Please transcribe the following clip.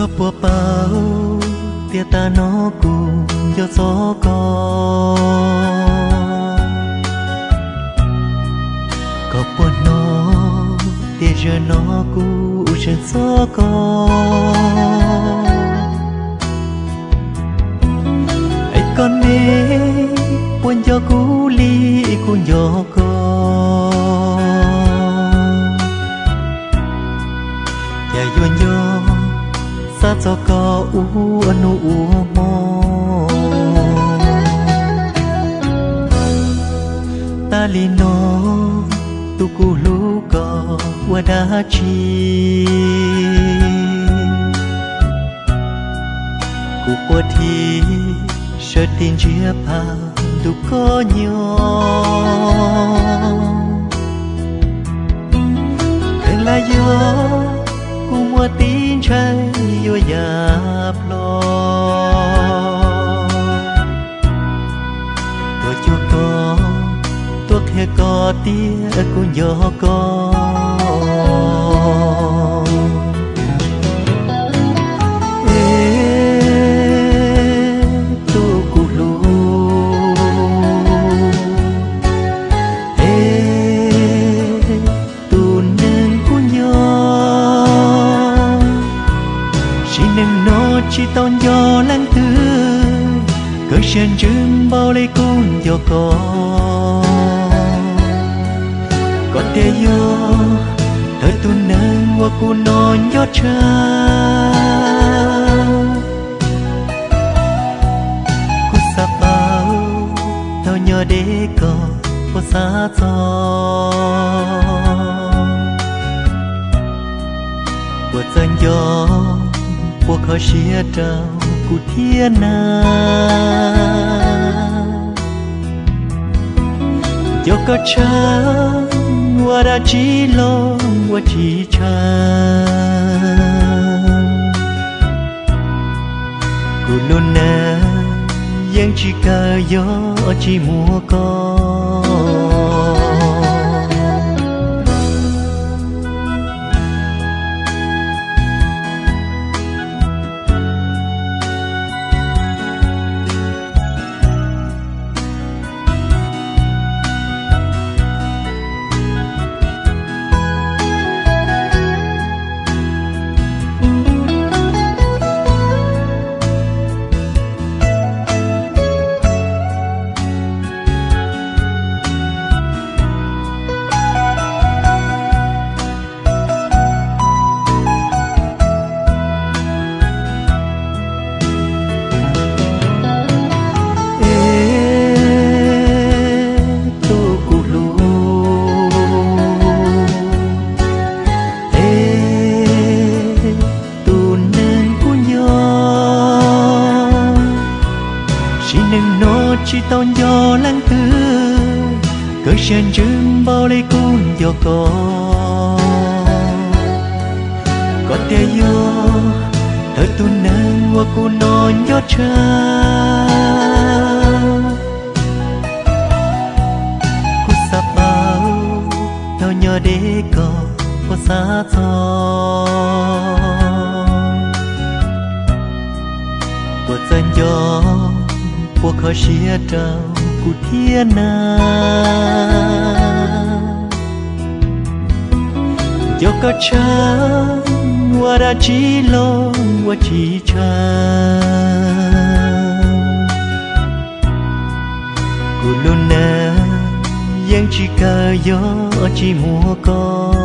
Koj puas paub tias tag no kuv nco txog koj? Koj puas hnov tias zaum no kuv seev txog koj? Es koj ne, puas nco kuv li kuv nco koj? Cas yuav nco xav txog koj ua hnub ua hmo? Tas li no tus kuv hlub koj ua dab tsi? Kuv puas thim sawv tis ntsiab phav ntu koj nyob? Kheev los yog kuv muaj tib ntshai yuav ya plho, tuaj cuag koj, tuaj qhia koj tias kuv nco koj. Es tus kuv hlub, es tus neeg kuv nco, sim neej no tsis tau nco leej twg, koj siab ntsws npaum li kuv nco koj. Koj tias yog thawj tus neeg uas kuv hnov nco tshaj. Kuv xav paub thaum nyob deb koj puas xav txog, puas txawj nco, puas kho siab rau kuv thiab na. Nco koj tshaj, ua dab tsi los ua tsis tshaj. Kuv lub neej yeej tsis kawg yog tsis muaj koj. Es tus kuv hlub, es tus neeg kuv nco, sim neej no tsis tau nco leej twg, koj siab ntsws npaum li kuv nco koj. Koj tias yog thawj tus neeg uas kuv hnov nco tshaj. Kuv xav paub thaum nyob deb koj puas xav txog, puas txawj nco, puas kho siab rau kuv thiab na. Nco koj tshaj, ua dab tsi los ua tsis tshaj. Kuv lub neej yeej tsis kawg yog tsis muaj koj.